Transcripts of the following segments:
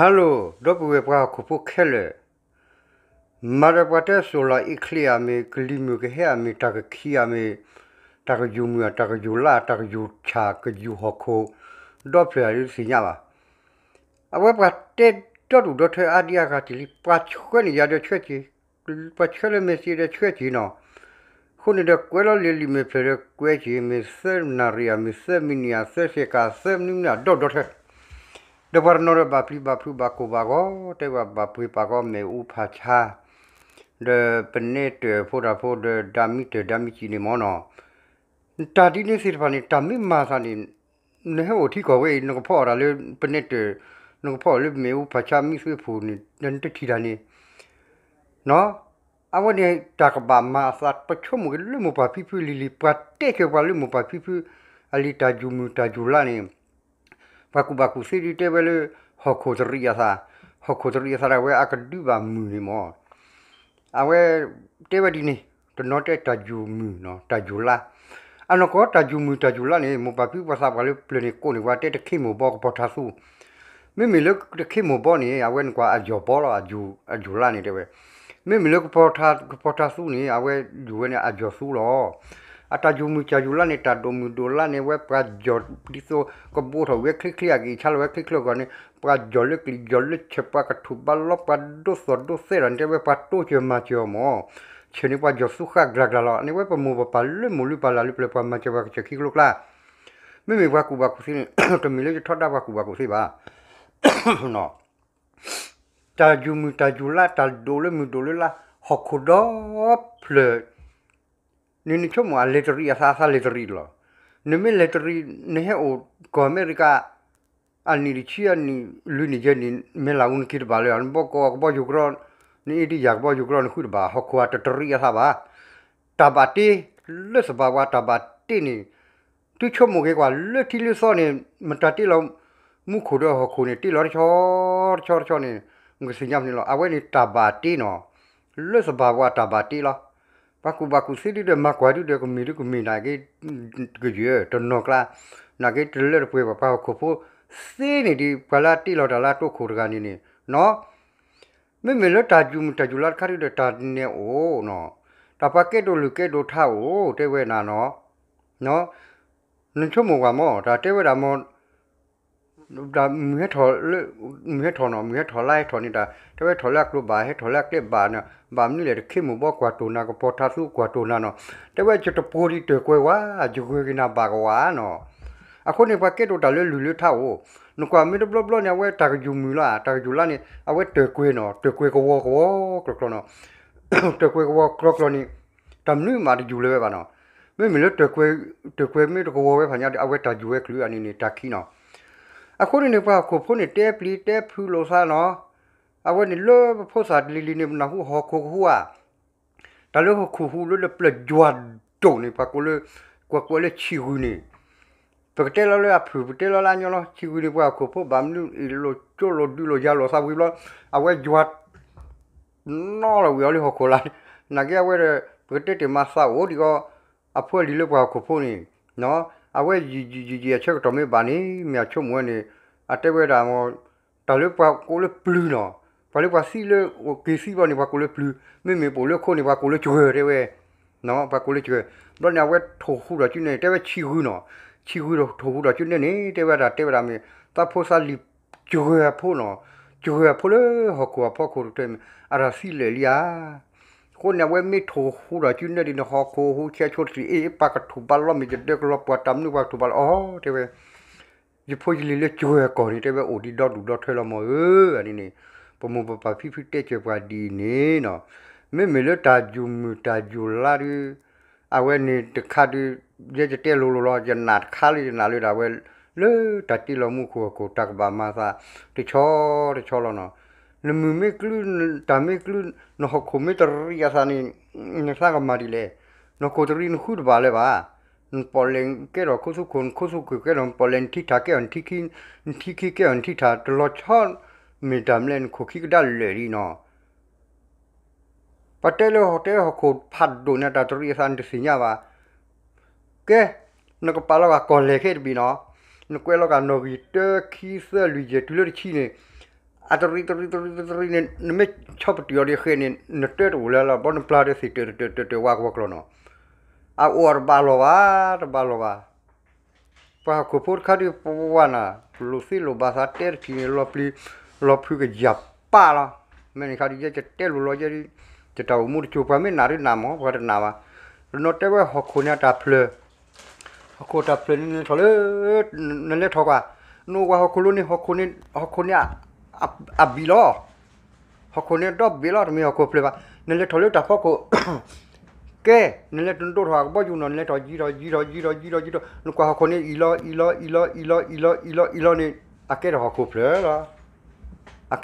Hello ဒီပုၢ်ဝဲၢ်ပှၤဟီၣ်ခိၣ်ဖိခဲလၢာ်, မၤဒီးပှၤတဲစိၤလီၤအ့ချ့ဧါမ့ၢ် ကလံၤမုၢ်ကဟဲဧါမ့ၢ် တၢ်ကခံဧါမ့ၢ် တၢ်ကယူၢ်မုၢ်ဧါ တၢ်ကယူၢ်လါ တၢ်ကယူၢ်ဆၣ် ကယူၢ်ဟီၣ်ခိၣ် ဒီဖျၢၣ်ဧါ တသ့ၣ်ညါဘၣ်. အဝဲပှၤတဲဒီဒူၣ်ဒီထၢအါဒံအါဂၤတ့ၢ်လံ ပှၤဆှၢန့ၢ်ယၤဒီးဆှၢက့ၤ, ပှၤဆှၢလၢမဲာ်စံးဒီးဆှၢက့ၤနီၤ. အဃိန့ၣ်ဒီးကွဲးလီၤလံာ်လံာ်မဲာ်ဖျၢၣ်ဒီးကွဲးက့ၤ မ့ၢ်သၢနၣ်ရံၣ်ဧါ မ့ၢ်သၢမံးနံးဧါ သၢစဲးကး သၢမနုၤမနုၤ အဒီဒူၣ်ဒီထၢ ဒီးပှၤတနီၤဒီးဘၣ်ပျံၤဘၣ်ဖုးဘၣ်ကိၢ်ဘၣ်ဂီၤ တဲဝဲဘၣ်ပှ့ၤပာ်ကီၤမ့ၣ်အူဖးဆါ ဒီးပနဲတၢၣ်ဖိတၢ်ဖိဒီးဒၣ်မံတၢၣ်ဒၣ်မံစံးန့ၣ်မ့ၢ်နီၤ. တၢ်ဒ်န့ၣ်သ့ၣ်တဖၣ်န့ၣ် တၢ်မ့ၢ်မၤသးန့ၣ် နဟဲအိၣ်ထံကီၢ်ဝဲအံၤ နကဖီအီၣ်တၢ်လၢပနဲတၢၣ် နကဖီအီၣ်လၢမ့ၣ်အူဖးဆါမံသွ့ဖှိၣ်န့ၣ် နတထံၣ်တၢ်န့ၣ် အဝဲန့ၣ်တၢ်ကဘၣ်မၤအသး ပဆိကမိၣ်က့ၤလၢမိၢ်ပၢ်ဖံဖုလံၤလံၤ ပှၤတဲဆၢပှၤလၢမိၢ်ပၢ်ဖံဖု အလံၤတၢ်ယူၢ်မုၢ်တၢ်ယူၢ်လါန့ၣ် ပှၤကူၣ်ဘၣ်ကူၣ်သ့ဒ်တဲဝဲလၢ ဟီၣ်ခိၣ်တရံးအသး, ဟီၣ်ခိၣ်တရံးအသးဒၣ်ဝဲအကဒုဘၣ်မုၢ်န့ၣ်မ့ၢ် အဝဲတဲဝဲဒ်န့ၣ်, တနီၤတဲတၢ်ယူၢ်မုၢ်နီၤ တၢ်ယူၢ်လါ, အနီၢ်ကီၢ်တၢ်ယူၢ်မုၢ်တၢ်ယူၢ်လါန့ၣ် မိၢ်ပၢ်ဖံပှၤသးပှၢ်လၢပျၢၤန့ၣ် ကိးန့ၢ်ပှၤတဲတခ့မိၢ်ဘီကပီၤထါသူ, မ့မ့ၢ်လၢတခ့မိၢ်ဘီန့ၣ် အဝဲန့ၣ်ကွၢ်အယီၢ်ဘီလီၤ အယူၢ်လါန့ၣ်တဲဝဲ, မ့မ့ၢ်လၢကပီၤထါသူန့ၣ် အဝဲယူၢ်ဝဲန့ၣ်အယီၢ်သူလီၤ. အတၢ်ယူၢ်မုၢ်တၢ်ယူၢ်လါန့ၣ် တၢ်ဒိၣ်မုၢ်ဒိၣ်လါန့ၣ် အဝဲပှၤယီၢ်ဒ်သိး ကဘိးထီၣ်ဝဲချ့ချ့အက့ၤ ဆါလီၤဝဲချ့ချ့အဂီၢ်န့ၣ် ပှၤယီၢ်လၢကလံၤယီၢ်လၢဆၢၣ် ပှၤကထူၣ်ဘါလီ ပှၤဒိးသီၣ်ဒိးသဲဒီးန့ၣ် တဲဝဲပှၤတိစၢၤမၤစၢၤအီၤမ့ၢ်, ဆၢၣ်န့ၣ်ပှၤယီၢ်သူဃၣ်ကျၢ်ကျၢ်လီၤ. န့ၣ်ဝဲပမိၢ်ပပၢ်လၢမိၢ်လၢပၢ်လၢ်လၢပျၢၤ ပှၤမၤစၢၤပှၤကစၢၢ်ခံကလိကျါ, မ့မ့ၢ်ပှၤကူၣ်ဘၣ်ကူၣ်သ့န့ၣ် တမ့ၢ်လၢယထီဒါပှၤကူၣ်ဘၣ်ကူၣ်သ့ဘၣ် တၢ်ယူၢ်မုၢ်တၢ်ယူၢ်လါ တၢ်ဒိၣ်လၢမုၢ်ဒိၣ်လၢလါ ဟီၣ်ခိၣ်ဒီဖျၢၣ်န့ၣ် နဆိကမိၣ်အလဲၤတရံးအသး အသးလဲၤတရံးလီၤ. နမ့ၢ်လဲၤတရံး နဟဲအိၣ်ကီၢ်အမဲရကၤ အနံၣ်တဆံအနံၣ်လွံၢ်နံၣ်ယဲၢ်နံၣ် မ့ၢ်လၢအူနက့ၤတဘၣ်လၢၤ နဘီကီၢ်ကဘီယူၤကရီ နအ့ဒံယၤကဘီယူၤကရီ နဃုတဘၣ် ဟီၣ်ခိၣ်အတတရံးအသးဘၣ်. တၢ်ဘၣ်တ့ လၢသဘၣ်ဝါတၢ်ဘၣ်တ့န့ၣ် သုဆိကမိၣ်က့ၤကွၢ် လၢထံလၢသီန့ၣ် မတၤတ့လီၤမူခိၣ်ဒီးဟီၣ်ခိၣ်န့ၣ် တ့လီၤတဆီတဆီတဆီန့ၣ် နကသ့ၣ်ညါဖဲန့ၣ်လီၤ. အဝဲန့ၣ်တၢ်ဘၣ်တ့နီၤ, လၢသဘၣ်ဝါတၢ်ဘၣ်တ့လီၤ. ပှၤကူၣ်ဘၣ်ကူၣ်သ့ဒ်ဒီး မၤကွၢ်ဒ်ဒီး ကမ့ၢ်ဒ်ကမ့ၢ်နာ်က့ ကယၢၢ်တနီၤကျါ နာ်က့တလၢတပှဲၤဘၣ် ပှၤဟီၣ်ခိၣ်ဖိသ့န့ၣ်ဒီး ပှၤလၢအတ့လီၤတၢ်လၢအတိခိၣ်တဂၤန့ၣ်န့ၣ်နီၤ မ့မ့ၢ်လၢတၢ်ယူၢ်မုၢ်တၢ်ယူၢ်လါတခါဒ်ဒီး တၢ်နဲအိၣ်နီၤ, တၢ်ပှၤကဲဒိၣ်လုၢ်ကဲဒိၣ်ထါအိၣ် တဲဝဲနၤနီၤ, နဆိကမိၣ်ကွၢ်မ့ၢ် တၢ်တဲဝဲဒၣ်မ့ၢ် မုၢ်ဟဲထီၣ်လၢ မုၢ်ဟဲထီၣ်နီၤ မုၢ်ဟဲထီၣ်လါဟဲထီၣ်န့ၣ် တၢ်တဲဝဲထီၣ်လၢအကျိၤဘၣ် ဟဲထီၣ်လၢအကျဲဘၣ်န့ၣ် ဘၣ်မနုၤလဲၣ် တခ့မိၢ်ဘီကွၢ်တိၢ်နၤ ကပီၤထါသူကွၢ်တိၢ်နၤနီၤ, တဲဝဲယတပိၤဒံးတၢၢ်ကွဲၤဝါ ယဂၢၢ်က့ၤနၤဘၣ်ကဝါနီၤ. အဃိန့ၣ် ပှၤကဲဒိၣ်တၢ်လၢလုၢ်လၢထါအိၣ်, နကွၢ်မ့ၢ်တဘျီဘျီန့ၣ် အဝဲတၢ်ကယူၢ်မုၢ်လါ တၢ်ကယူၢ်လါန့ၣ် အဝဲတၢၢ်ကွဲၤနီၤ တၢၢ်ကွဲၤကဝီၤကဝီၤကျီကျီနီၤ တၢၢ်ကွဲၤကဝီၤကျီကျီန့ၣ် တၢ်မနုၤမးတယူၢ်လၢၤဝဲဘၣ်နီၤ. မ့မ့ၢ်လၢ တၢၢ်ကွဲၤမ့ၢ်တကဝီၤဝဲဖးညါဒီး အဝဲတၢ်ယူၢ်ဝဲချုးအန့ၣ်န့ၣ် တၢ်ခံနီၤ. အဃိန့ၣ်န့ၣ် ပှၤဟီၣ်ခိၣ်ဖိန့ၣ် တဲပျံၤတဲဖုးလိာ်သးနီၤ. အဝဲန့ၣ်လၢပဖိသၣ်လံၤလံၤန့ၣ် ပနၢ်ဟူဟီၣ်ခိၣ်ကဟူဧါ တၢ်လၢဟီၣ်ခိၣ်ဟူးလၢလၢပျၢၤယွၤဒိၣ်န့ၣ် ပှၤကိးလၢ ကွၢ်ကွၢ်လၢဆံးဂုာ်န့ၣ် ပကတဲလီၤလၢအဖုၣ် ပတဲလီၤလၢအညီလီၤ. ဆံးဂုာ်န့ၣ် ပှၤဟီၣ်ခိၣ်ဖိဘၣ်မနုၤအံၤ လိာ်ကၠိလိာ်ဒုးလိာ်ယၤလိာ်သးဝံၤဘျီ အဝဲယွၤ နီၣ်လီၤဝံၤအီၤလၢဟီၣ်ခိၣ်လာ်န့ၣ် နာ်က့အဝဲဒီး ပကတဲတ့ၢ်မၤသးအိၣ်ဒံးအီၤ အဖိအလံၤလၢပှၤဟီၣ်ခိၣ်ဖိန့ၣ် အဝဲယံာ်ယံာ်ယံာ်ယံာ်အဆၢကတီၢ်မ့ၢ်ဘၣ်န့ၣ် မ့ၢ်အဆိကမိၣ်ဝဲန့ၣ် အတဲဝဲဒၣ် တၢ်လၢပှၤကိးလၢပျုၤနီၤ, ပှၤလၢပှၤသံလၢက့ၤသံဘျီန့ၣ် ပှၤကိးလၢပျုၤ, မ့မ့ၢ်ပအိၣ်လၢခိန့ၣ် ပှၤကိးလၢစှၢၤတဲဝဲ, ပှၤကိးလၢစှၢၤ, ဘျီန့ၣ် အဝဲထိၣ်ဟူးထီၣ်စုနဲၣ် တဲဝဲဆံးဂုာ်နီၤ, ဆံးဂုာ်ထိၣ်ဟူးထီၣ်စုနဲၣ်န့ၣ် တဲဝဲဒၣ်တဲဝဲဒၣ်မ့ၢ် သးဖိသးလံၤစှၢၤအဖိနီၤ, စှၢၤအဖိလၢဟီၣ်ခိၣ်အဖီခိၣ်တထၢၣ်မ့ၢ် အတၢ်သံလၢာ်လံဧါ. အဃိန့ၣ် အဝဲမ့ၢ်ထိၣ်ဟူးထီၣ်စုနဲၣ်ဒ်န့ၣ် ဟီၣ်ခိၣ်ဟူးဆဲးဆိတထံၣ် အ့ၣ် ပှၤကထူၣ်ဘါလီမ့ၢ်ယဒၢကလီၤ ပှၤတၢ်မနုၤပှၤကထူၣ်ဘါလီအီၤ တဲဝဲ ယဖိယလံၤလၢစှၢၤအကီၢ်န့ၣ် တဲဝဲအိၣ်ဒံးဒီဒူၣ်ဒီထၢလီၤမ့ၢ်ဧၢ, အန့ၣ်န့ၣ် ပမိၢ်ပပၢ်ဖံဖုတဲစၢၤပှၤဒ်အံၤန့ၣ်နီၤ, မ့မ့ၢ်လၢတၢ်ယူၢ်မုၢ်တၢ်ယူၢ်လါဒုး အဝဲန့ၣ်တခါဒုး ယဲယတဲလိၤလိၤလီၤ ယနာ်တခါလၢယနာ်လၢဒၣ်ဝဲ လၢတၢ်တ့လီၤမူခိၣ်ဟီၣ်ခိၣ် တၢ်ကဘၣ်မၤသး တဆီတဆီလီၤနီၤ, နမုၢ်မ့ၢ်ကလုၢ် တၢ်မ့ၢ်ကလုၢ် နဟီၣ်ခိၣ်မ့ၢ်တရံးအသးန့ၣ် နသးကမၤဒ်လဲၣ်, နဟီၣ်ခိၣ်တရံးနဃုတဘၣ်လၢၤဘၣ် နပီၣ်လဲၣ်ကဲထီၣ်ခိသူခိၣ် နခိသူခိၣ်ကဲထီၣ် နပီၣ်လဲၣ်နထံထၣ်ကဲထီၣ် နထံခံကဲထီၣ်နထံထၣ် တလီၤဆီ မ့ၢ်တၢ်မနုၤလဲၣ် နခိၣ်ခံကဒါလၢာ်လံနီၤ. ပှၤတဲလၢဟီၣ်တဲဟီၣ်ခိၣ်ဖးဒိၣ်န့ၣ် တၢ်တရံးအသးနတသ့ၣ်ညါဘၣ်. ကဲ, နကပာ်လီၤဂာ်ကီၢ်လဲၢ်ခဲတဘ့ၣ်နီၤ, နကွဲးလီၤဂာ်နီၣ်ဂံၢ်တၢ ခံ သၢ လွံၢ် ယဲၢ် တုၤလၢတဆံန့ၣ် အတရံးတရံးတရံးတရံးန့ၣ် နမ့ၢ်ဆီၣ်ပတုာ်အီၤဒ်ဃဲန့ၣ် နတၢတအိၣ်လၢၤလီၤ ဘီနပျၢ်ဒီးသ့ၣ်တၢၢ်တတၢၢ်တတၢၢ်ဝါကဝီၤကျီၤနီၤ, အအိၣ်အတဘၣ်လီၤဘၣ် တဘၣ်လီၤဘၣ်. ပှၤဟီၣ်ခိၣ်ဖိတခါဒုးပဝဲနၤ လိာ်သ့လိာ်ဘၣ်သးတဲတထံၣ်န့ၣ် လီၤပျံၤလီၤဖုးကယၤပၢ်လီၤ. မ့ၢ်န့ၣ်ခါဒုး ယဲယတဲလိၤလီၤယဲဒုး ယတၢ်အိၣ်မူတစိၤ ပှၤမ့ၢ်နာ်ဒုးနာ်မး ပှၤတနာ်ဘၣ်. တနီၤတဲဝဲဟီၣ်ခိၣ်န့ၣ်အတၢ်ဖျၢၣ် ဟီၣ်ခိၣ်တၢ်ဖျၢၣ်န့ၣ် နလဲၤထီၣ်လၢ နလဲၤထီၣ်ကွၢ် နအိၣ်ဝဲဟီၣ်ခိၣ်လိၤန့ၣ် ဟီၣ်ခိၣ်န့ၣ် ဟီၣ်ခိၣ်န့ၣ် အဘံၣ်လီၤ. ဟီၣ်ခိၣ်န့ၣ်ဒီဘ့ၣ်လီၤ တမ့ၢ်ဟီၣ်ခိၣ်ဖျၢၣ်ဘၣ်. နလဲၤထီၣ်လၢတၢ်ဖီခိၣ် ကဲ နလဲၤတဒိၣ်ထီၣ်အကဘီယူၤနီၤ နလဲၤထီၣ်ယံၤထီၣ်ယံၤထီၣ်ယံၤထီၣ်ယံၤထီၣ်ယံၤထီၣ် နကွၢ်ဟီၣ်ခိၣ်န့ၣ် အံၤလီၤအံၤလီၤအံၤလီၤအံၤလီၤအံၤလီၤအံၤလီၤအံၤလီၤန့ၣ် အကဲထီၣ်ဟီၣ်ခိၣ်ဖျၢၣ်လီၤ. အကဲထီၣ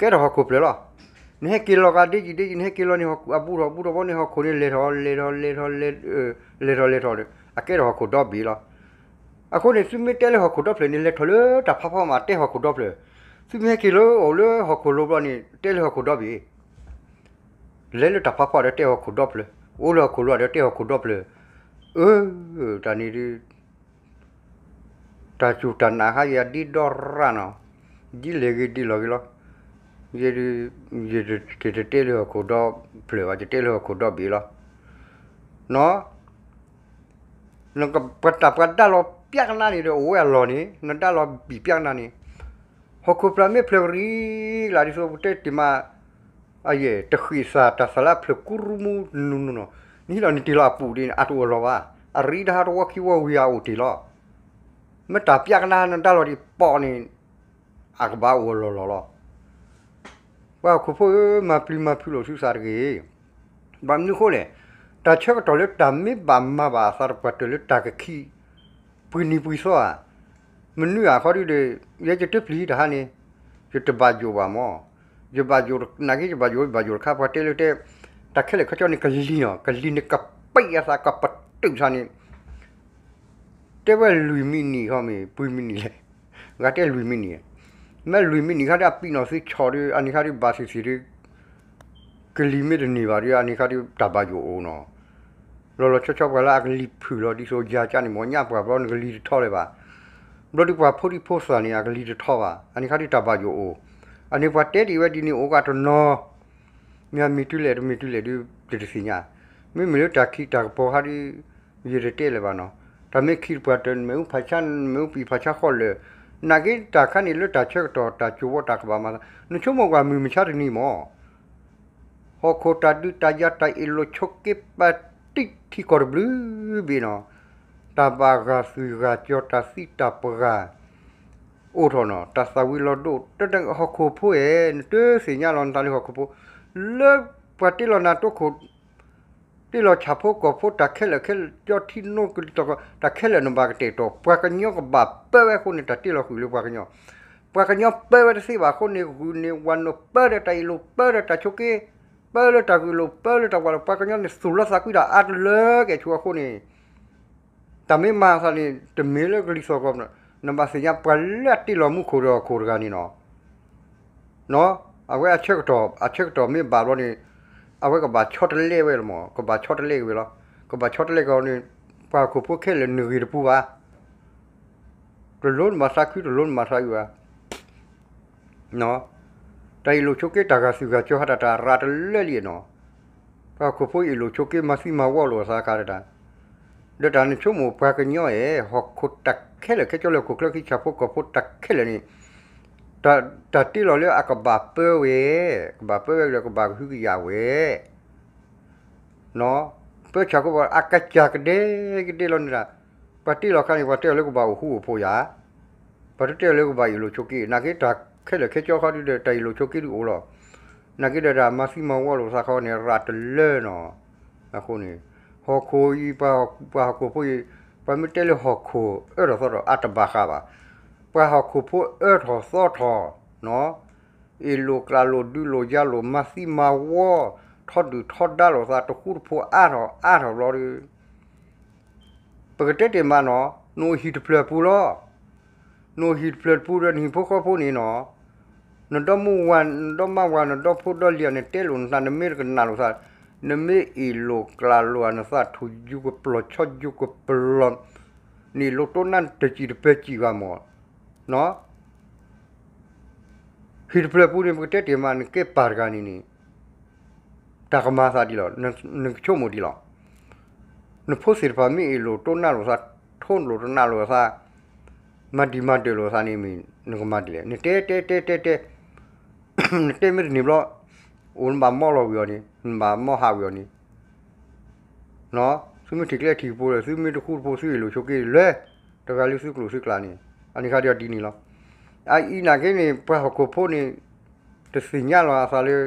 ်ဟီၣ်ခိၣ်ဖျၢၣ်လီၤ. နဟဲက့ၤလီၤဂၤဒ့ကံၤဒ့ကံၤ နဟဲက့ၤလီၤန့ၣ် အဘူၣ်ထီၣ်ဘူၣ်ထီၣ်ဘီန့ၣ် ဟီၣ်ခိၣ်န့ၣ်လဲၤထီၣ်လဲၤထီၣ်လဲၤထီၣ်လဲၤ လဲၤထီၣ်လဲၤထီၣ်ဒီး အကဲထီၣ်ဟီၣ်ခိၣ်ဒီဘ့ၣ်လီၤ. အဃိန့ၣ် သုမ့ၢ်တဲလၢဟီၣ်ခိၣ်ဒီဖျၢၣ်န့ၣ် လဲၤထီၣ်လၢတၢ်ဖးဖီမး တဲဟီၣ်ခိၣ်ဒီဖျၢၣ်, သုမ့ၢ်ဟဲက့ၤလၢအိၣ်လၢဟီၣ်ခိၣ်လိၤဘျီန့ၣ် တဲလၢဟီၣ်ခိၣ်ဒီဘ့ၣ်, လဲၤလၢတၢ်ဖးဖီဒီးတဲဟီၣ်ခိၣ်ဒီဖျၢၣ်, အိၣ်လၢဟီၣ်ခိၣ်လိၤဒီးတဲဟီၣ်ခိၣ်ဒီဖျၢၣ်, အၢ တၢ်န့ၣ်ဒုး တၢ်စူၢ်တၢ်နာ်ဟါယၤဒ်ဒီရၣ်နီၤ, ဒ်လဲၣ်ဂ့ၤဒ်လီၤဂ့ၤလီၤ. ယဲဒုး ယတတဲလၢဟီၣ်ခိၣ်ဒီဖျၢၣ်ဘၣ် ယတဲလၢဟီၣ်ခိၣ်ဒီဘ့ၣ်လီၤ. နီၤ ပှၤတၢ်ပှၤဒါလီၤပျၢ်ကနါန့ၣ်ဒီး အိၣ်ဝဲအလီၢ်န့ၣ် နဒါလီၤဘံၣ်ပျၢ်ကနါန့ၣ်, ဟီၣ်ခိၣ်ဖျၢၣ်မ့ၢ်ဖျၢၣ်ကရံၣ်ကလၤဒ်သိးပတဲတ့ၢ်မး အယဲၢ် တဃ့ၢ်သးတၢ်သးလၢအဖျၢၣ်ကူရူမူနူနူနီၤ, နဟံးလီၤနတ့ၢ်လီၤအပူၤဒ်န့ၣ် အတအိၣ်လီၤဘၣ်, အရံတဟါတဝီခံဝီဝံၤအအိၣ်တ့ၢ်လီၤ. မ့ၢ်တၢ်ပျၢ်ကနါနဒါလီၤဒံးပိာ်န့ၣ် အကဘၣ်အိၣ်အလီၢ်လီၤလီၤ. ပှၤဟီၣ်ခိၣ်ဖိဧၢ မၤပျံၤမၤဖုးလိာ်သုသးတဂ့ၤ. ဘၣ်မနုၤအဃိလဲၣ်, တၢ်ဆၢကတီၢ်လၢတၢ်မ့ၢ်ဘၣ်မၤဘၣ်အသးတပှၢ်တၢၢ်လၢတၢ်ကခံ ပှ့ၤနံၤပှ့ၤသီဧါ, မနုၤဧါ ခီဒုဒီး ယဲယတပျံၤတဟါန့ၣ် ယတဘၣ်ယိၣ်ဘၣ်မၢ်, ယဘၣ်ယိၣ် နာ်က့ယဘၣ်ယိၣ် ယဘၣ်ယိၣ်တခါ ပှၤတဲလၢတဲ တၢ်ခဲလၢာ်ခဲဆ့န့ၣ် ကလံၤနီၤ ကလံၤန့ၣ်ကပံးအသးကပတုာ်သးန့ၣ် တဲဝဲလွံၢ်မံးနံးခီမ့ၢ် ပှဲၤမံးနံးလဲၣ်, ဂၤတဲလွံၢ်မံးနံး, မ့ၢ်လွံၢ်မံးနံးခါဒီးအပံးနီၣ်သုဆီၣ်ဒီး အန့ၣ်ခါဒီးဘၣ်သ့ၣ်သ့ၣ်ဒီး ကလံၤမ့ၢ်တန့ၢ်ဘၣ်ဒီး အန့ၣ်ခါဒီးတၢ်ဘၣ်ယိၣ်အိၣ်နီၤ, လီၤလီၤဆီဆီပှၤလၢအကလံၤဖုၣ်လီၤဒ်သိးယၤကၠၢ်န့ၣ် မ့ၢ်ညၣ်ပှၤဘျီနကလံၤတထီလၢၤဘၣ်, ဘျီဒုးပှၤဖိဒံဖိသၣ်န့ၣ် အကလံၤတထီဘၣ် အန့ၣ်ခါဒီးတၢ်ဘၣ်ယိၣ်အိၣ်, အန့ၣ်ပှၤတဲဒံးဝဲဒ်န့ၣ်အိၣ်ကတနီၤ မ့ၢ်မ့ၢ်တုၤလဲၣ်တမ့ၢ်တုၤလဲၣ်ဒုး တတသ့ၣ်ညါ, မ့မ့ၢ်လၢတၢ်ခံးတၢ်ကပီၤခါဒုး ယတတဲလၢၤဘၣ်နီၤ, တၢ်မ့ၢ်ခံးတပှၢ်တၢၢ် နမ့ၣ်အူဖးဆါ နမ့ၣ်အူပံာ်ဖးဆါဃီလၢာ်, နာ်က့တၢ်ခါန့ၣ်လၢတၢ်ဆၢကတီၢ်တၢ်ကၠိဝီတၢ်ကဘၣ်မၤသး နဆိကမိၣ်ကွၢ်မုၢ်မဆါတနံၤမၢ် ဟီၣ်ခိၣ်တၢ်ဒုးတၢ်ယၤတၢ်အ့ၣ်လိာ်ဆိးက့ပာ်တံၢ်ထံကီၢ်တဘျုးဘ့ၣ်နီၤ, တၢ်ဘၣ်ဂာ်သွံၣ်ဂာ်ကၠီၤတၢ်သံတၢ်ပှၢ် အိၣ်ထီၣ်နီၤ, တၢ်သၣ်ဝံၤလီၤဒိၣ် တၢ်ဟီၣ်ခိၣ်ဖိဧၢ နတသ့ၣ်ညါလီၤနသးလၢဟီၣ်ခိၣ်ဖိ, လၢပှၤတ့လီၤနၤတိခိၣ် တ့လီၤဆၣ်ဖိကီၢ်ဖိတၢ်ခဲလၢာ်ခဲဆ့ထံနိကလံၤသီၣ်ကီး တၢ်ခဲလၢာ်နဘၣ်ကတဲာ်ကတီၤ ပှၤကညီကဘၣ်ပၢဝဲအဃိန့ၣ် တၢ်တ့လီၤဃုာ်လၢပှၤကညီ, ပှၤကညီပၢဝဲတသ့ဘၣ်အဃိန့ၣ် ဂုာ်န့ၢ်ဝၤနိာ်ပၢဒီးတၢ်အ့ၣ်လိာ်ပၢဒီးတၢ်ဆိးက့ ပၢလၢတၢ်ဂုာ်လိာ် ပၢလၢတၢ်ဝၤလိာ် ပှၤကညီန့ၣ်သူၣ်လီၤသးကွံတၢ်အါတလၢကဲၣ်ဆိးအဃိန့ၣ် တၢ်မ့ၢ်မၤအသးန့ၣ် တမ့ၢ်လၢကလံၤသီၣ်ကီး, နဘၣ်သ့ၣ်ညါပှၤလၢအတ့လီၤမူခိၣ်ဒီးဟီၣ်ခိၣ်တဂၤန့ၣ်နီၤ, အဝဲအဆၢကတီၢ် အဆၢကတီၢ်မ့ၢ်ဘၣ်ဘျီန့ၣ် အဝဲကဘၣ်ဆီတလဲဝဲလီၤမး ကဘၣ်ဆီတလဲက့ၤဝဲလီၤ, ကဘၣ်ဆီတလဲက့ၤန့ၣ် ပှၤဟီၣ်ခိၣ်ဖိခဲလၢာ်နဂ့ၤတပူၤဘၣ် တလိၣ်နဘၣ်သးခု တလိၣ်နဘၣ်သးအုးဘၣ် တၢ်အ့ၣ်လိာ်ဆိးက့ တၢ်ဂာ်သွံၣ်ဂာ်ကၠီၤဟးတၢ် တၢ်ရၤတလၢလံနီၤ, ပှၤဟီၣ်ခိၣ်ဖိအ့ၣ်လိာ်ဆိးက့ မၤသံမၤဝီလိာ်အသးခါတၢ်, ဒီးတၢ်နဆိကမိၣ်ပှၤကညီအဲၣ် ဟီၣ်ခိၣ်တၢ်ခဲလၢာ်ခဲဆ့လၢဟီၣ်ခိၣ်ချၢခံဆၣ်ဖိကီၢ်ဖိတၢ်ခဲလၢာ်န့ၣ်, တၢ်တ့လီၤလၢအကဘၣ်ပၢဝဲ, ကဘၣ်ပၢဝဲဒီးကဘၣ်ကဟုကယာ်ဝဲ ပၢဆၣ်ဖိကီၢ်ဖိအကစၢ်ကဒဲကဒဲလီၤန့ၣ်ဒၣ်, ပှၤတ့လီၤခါန့ၣ် ပှၤတဲအီၤလၢကဘၣ်အိၣ်ဃူအိၣ်ဖိးယၤ, ပှၤတတဲအီၤလၢကဘၣ်အ့ၣ်လိာ်ဆိးက့, နာ်က့တၢ်ခဲလၢာ်ခဲဆ့ခီဒုဒီး တၢ်အ့ၣ်လိာ်ဆိးက့ဒုအိၣ်လီၤ, နာ်က့ဒီးတၢ်မၤသံမၤဝီလိာ်သးခီန့ၣ် ရၤတလၢနီၤ, အဃိန့ၣ် ဟီၣ်ခိၣ်အံၤ ပှၤဟီၣ်ခိၣ်ဖိအံၤ ပှၤမ့ၢ်တဲလၢဟီၣ်ခိၣ်အၢထီၣ်သီထီၣ် အတဘၣ်ဃးဘၣ်, ပှၤဟီၣ်ခိၣ်ဖိအၢထီၣ်သီထီၣ်နီၤ အ့ၣ်လိာ်ကျးလိာ်ဒုးလိာ်ယၤလိာ် မၤသံမၤဝီ ထီဒုၣ်ထီဒါလိာ်သး တဃူတဖိးအါထီၣ်အါထီၣ်ဘျီဒီး ပကတဲတ့ၢ်မးနီၤ နအိၣ်ဟံၣ်တဖျၢၣ်ပူၤလီၤ, နအိၣ်ဟံၣ်တဖျၢၣ်တပူၤဒီးနဟံၣ်ဖိဃီဖိန့ၣ်နီၤ, နဒီမါဝၤ နဒီမါဝၤ နဒီဖိဒီလံၤန့ၣ် တဲလိာ်နသး နမ့ၢ်တကနၣ်လိာ်သး, နမ့ၢ်အ့ၣ်လိာ်ကျးလိာ် နသးထူၣ်ယူၤကပျီၤ ဆီယူၤကပျီၤ န့ၣ်လိာ်တိၢ်နါတစံၣ်တပၢၢ်စံၣ်ဘၣ်မး နီၤ ဖံးတဖျၢၣ်ပူၤန့ၣ် ပကတဲတ့ၢ်မး နကဲပၢ်တဂၤန့ၣ်န့ၣ် တၢ်ကမၤသးဒ်လီၤ, နကဆိကမိၣ်ဒ်လီၤ. နဖိသ့ၣ်တဖၣ်မ့ၢ်အ့ၣ်လိာ်တိၢ်နးလိာ်သး, ထိၣ်လိာ်တနးလိာ်သး, မၤဒံးမၤဒၢးလိာ်သးန့ၣ်မ့ၢ် နကမၤဒ်လဲၣ်. နတဲတဲတဲတဲတဲ, နတဲမ့ၢ်တန့ၢ်ဘျီ, အိၣ်နဘၣ်မီလီၤဝံၤအီၤန့ၣ်, နဘၣ်မီဟးဝံၤအီၤန့ၣ် သုမ့ၢ်ထံၣ်ကျဲထံၣ်ကပူၤဒီး သုမ့ၢ်တဃူတဖိး သုအ့ၣ်လိာ်ဆိးက့ လဲၤတဂၤလၢသုကျိာ်သုကျးန့ၣ်, အန့ၣ်ခါဒ်အီၤဒ်န့ၣ်လီၤ. အအံၤနာ်က့န့ၣ် ပှၤဟီၣ်ခိၣ်ဖိန့ၣ် တသ့ၣ်ညါလီၤအသးလၢ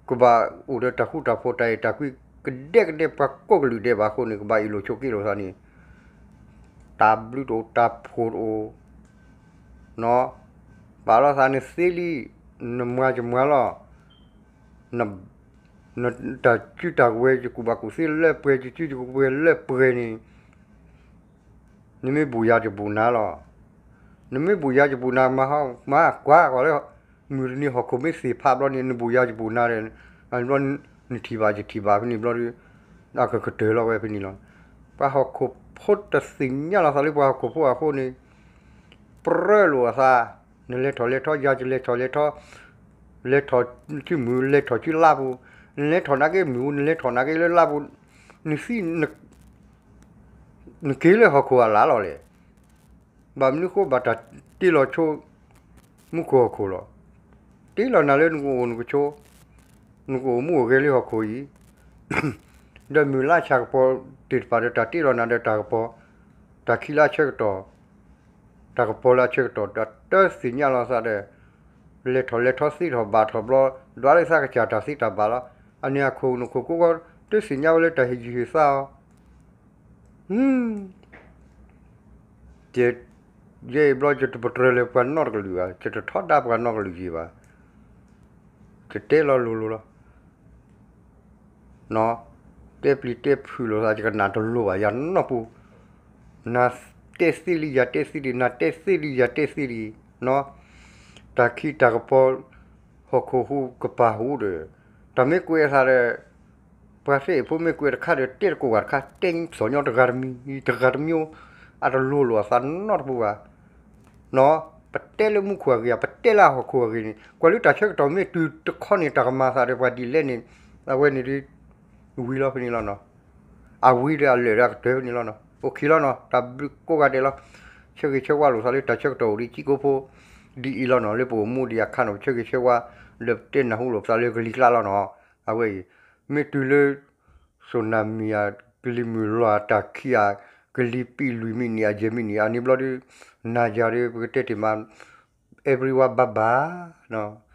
ကဘၣ်အိၣ်ဒီးတၢ်ဃူတၢ်ဖိး တၢ်အဲၣ်တၢ်ကွံ ကဒဲကဒဲ ပှၤကိးကလုာ်ဒဲးဘၣ်အဃိန့ၣ် ကဘၣ်အ့ၣ်လိာ်ဆိးက့လိာ်သးန့ၣ် တၢ်ဘျုးတအိၣ် တၢ်ဖှိၣ်တအိၣ်, ပာ်လီၤသးနသ့လံ, နမၤယမၤလီၤ, တၢ်စုတၢ်ကဝဲၤ ယကူၣ်ဘၣ်ကူၣ်သ့လၢပှဲၤ ယစုယကဝဲၤလၢပှဲၤန့ၣ် နမ့ၢ်ဘူၣ်ယၤယဘူၣ်နၤလီၤ. နမ့ၢ်ဘူၣ်ယၤယဘူၣ်နၤ မၤဟီမၤကွၢ်ကွၢ်လၢ မုၢ်တနံၤဟီၣ်ခိၣ်မ့ၢ်သ့ၣ်ဖးဘျီန့ၣ် နဘူၣ်ယၤယဘူၣ်နၤဒီး ဘျီ နထံၣ်ဘၣ်ယထံၣ်ဘၣ်ဖဲန့ၣ်ဘျီဒီး အကကတၢၢ်လီၤဝဲဖဲန့ၣ်လီၤ. ပှၤဟီၣ်ခိၣ်ဖိတသ့ၣ်ညါလီၤသးလၢပှၤဟီၣ်ခိၣ်ဖိအဃိန့ၣ် ပြၢလိာ်အသး, နလဲၤထီၣ်လဲၤထီ ယၤယလဲၤထီၣ်လဲၤထီ, လဲၤထီၣ်ဆူမုၢ် လဲၤထီၣ်ဆူလါပူၤ, နလဲၤထီၣ်နာ်က့မုၢ် နလဲၤထီၣ်နာ်က့လၢလါပူၤ, နသံ နက့ၤလၢဟီၣ်ခိၣ်အလၢ်လီၤလဲၣ်. ဘၣ်မနုၤဃိဘၣ်တၢ်တ့လီၤဆိ မူခိၣ်ဟီၣ်ခိၣ်လီၤ. တ့လီၤနၤလၢနကအိၣ်နကဆိး, နကအိၣ်မူအိၣ်ဂဲၤလၢဟီၣ်ခိၣ်အံၤ, ဒီးမုၢ်လါဆၣ်ကပီၤတ့ၢ်တဖၣ်ဒီးတၢ်တ့လီၤနၤဒီးတၢ်ကပီၤ, တၢ်ခံလၢအဆၢကတီၢ်, တၢ်ကပီၤလၢအဆၢကတီၢ် ဒီးတသ့ၣ်ညါလီၤသးဒီး လဲၤထီၣ်လဲၤထီသ့ထီၣ်ဘၣ်ထီၣ်ဘျီ, ဒွးလၢသးကစၢ်တၢ်သ့တၢ်ဘၣ်လီၤ. အန့ၣ်အခိၣ်နခိၣ်ကိးဂီၤ တသ့ၣ်ညါဝဲလၢတၢ်ဟ့ၣ်ယုၢ်ဟ့ၣ်သးအီၤ ယဲအံၤဘျီ ယတပတြၢၤလၢပှၤနီတကလုာ်ဘၣ်, ယတထီဒါပှၤနီတကလုာ်ယံၤဘၣ်, ယတဲလီၤလိၤလိၤလီၤ. တဲပျံၤတဲဖုးလိာ်သး ယကနၣ်တလိၤဘၣ် ယၤနီၢ်ပူၤ, နၤတဲသ့လံ ယၤတဲသ့လံ, နၤတဲသ့လံ ယၤတဲသ့လံ, တၢ်ခံးတၢ်ကပီၤ ဟီၣ်ခိၣ်ဟူးကပၤဟူးဒီး တၢ်မ့ၢ်ကွဲးအသးဒီး ပှၤသ့ၣ်ဖိမ့ၢ်ကွဲးတခါဒီး တဲတကိးဂၤတခါ တဲစီၤညီတဂၤတမံၤ တဂၤတမံၤ, အတလိၤလိာ်အသးနီတပူၤဘၣ်. ပတဲလၢမူခိၣ်အဂ့ၢ်ဧါ ပတဲလၢအဟီၣ်ခိၣ်အဂ့ၢ်န့ၣ် ကွၢ်လၢတၢ်ဆၢကတီၢ်မ့ၢ်တုၤတခီန့ၣ် တၢ်ကမၤသးဒီးပှၤဒ်လဲၣ်န့ၣ် အဝဲန့ၣ်ဒ် ဝံၤလီၤဖဲန့ၣ်လီၤနီၤ. အဝံၤဒီးအလၢာ်ဒီးအကတၢၢ်ဖဲန့ၣ်လီၤနီၤ. အိၣ်ခံလီၤနီၤ တၢ်ဘျုးကိးဂၤဒဲးလီၤ. ဆၢဂ့ၤဆၢဝါလိာ်သးလၢတၢ်ဆၢကတီၢ်အိၣ်ဒံး ကံကိဖိ ဒ်အံၤလီၤနီၤ. လၢပအိၣ်မူဒံးအခါနီၤ ပဆၢဂ့ၤဆၢဝါ လၢပတဲနၢ်ဟူလိာ်ပသးလၢကလံၤကျါလီၤနီၤ. အဝဲအံၤ မ့ၢ်တုၤလၢ စိၣ်နၢ်မံၤဧါ ကလံၤမုၢ်လီၤဧါ တၢ်ခံးဧါ ကလံၤပံးလွံၢ်မံးနံးဧါ ယဲၢ်မံးနံး အန့ၣ်ဘျီဒီး နၤယၤဒီး ပကတဲတ့ၢ်မး everyone bye bye နီၤ.